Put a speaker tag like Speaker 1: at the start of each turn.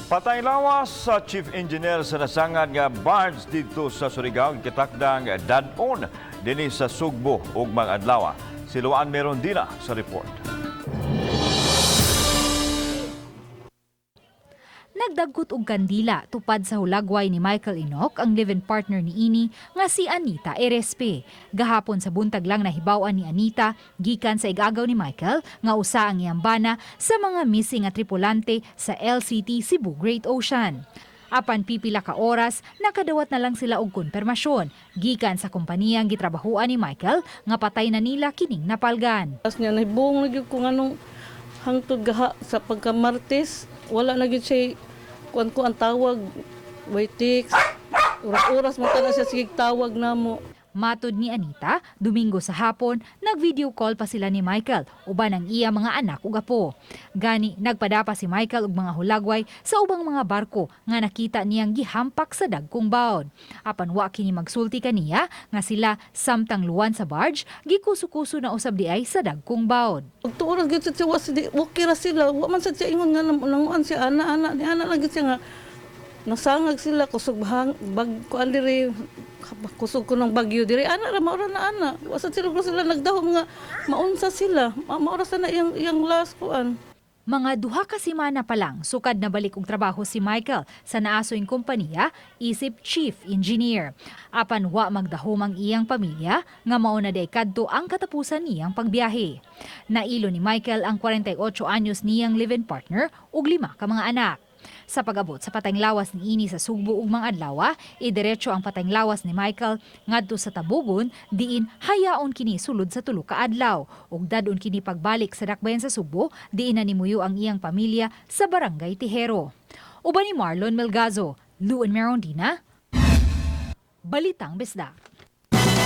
Speaker 1: Patay lawas sa chief engineer sa nasangad nga barge didto sa Surigao, gitakdang dad-on dinhi sa Sugbo ugmang adlaw. Si Luan Merondina sa report.
Speaker 2: Nagdagkot og kandila tupad sa hulagway ni Michael Enoch ang live-in partner ni ini nga si Anita Erespe. Gahapon sa buntag lang nahibaw-an ni Anita gikan sa igagaw ni Michael nga usa ang iyang bana sa mga missing nga tripulante sa LCT Cebu Great Ocean. Apan pipila ka oras, nakadawat na lang sila og konfirmasyon gikan sa kompaniyang gitrabahuan ni Michael nga patay na nila kining napalgan.
Speaker 3: Tapos niya, nahibong na gyud ko nganong hangtod gaha sa pagka-Martes, wala na gyud siya kuan ko ang tawag, way text. Oras-oras mo na siya sige tawag namo.
Speaker 2: Matod ni Anita, Domingo sa hapon, nag-video call pa sila ni Michael uban ang iya mga anak ug apo. Gani, nagpadapa si Michael og mga hulagway sa ubang mga barko nga nakita niyang gihampak sa dagkong bawd. Apan wa kini magsulti kaniya nga sila samtang luwan sa barge, gikuso-kuso na usab diay sa dagkong bawd.
Speaker 3: Pag tuoras gyud siya, wa siya, okay ra sila, wa man sa siya ingon nga nanguan siya ana ana ni ana lang gyud siya nga nasangag sila, kusog hang bag kuan diri, kusog ko ng bagyo diri, ana ra maura na ana. Wa sa sila sila nagdahom nga maunsa sila, maura sa na iyang iyang last kuan.
Speaker 2: Mga 2 ka semana pa lang sukad na balik og trabaho si Michael sa naasoing kompanya isip chief engineer. Apan wa magdahom ang iyang pamilya nga mao na day kadto ang katapusan niyang pagbiyahe. Nailo ni Michael ang 48 anyos niyang live-in partner ug lima ka mga anak. Sa pag-abot sa patayng lawas ni ini sa Sugbo ugmang adlaw, idiretso ang patayng lawas ni Michael ngadto sa Tabogon diin hayaon kini sulod sa 3 ka adlaw ug dad-on kini pagbalik sa dakbayan sa Sugbo diin na nimuyo ang iyang pamilya sa Barangay Tijero. Uban ni Marlon Melgazo, Luan Merondina, Balitang Bisdak.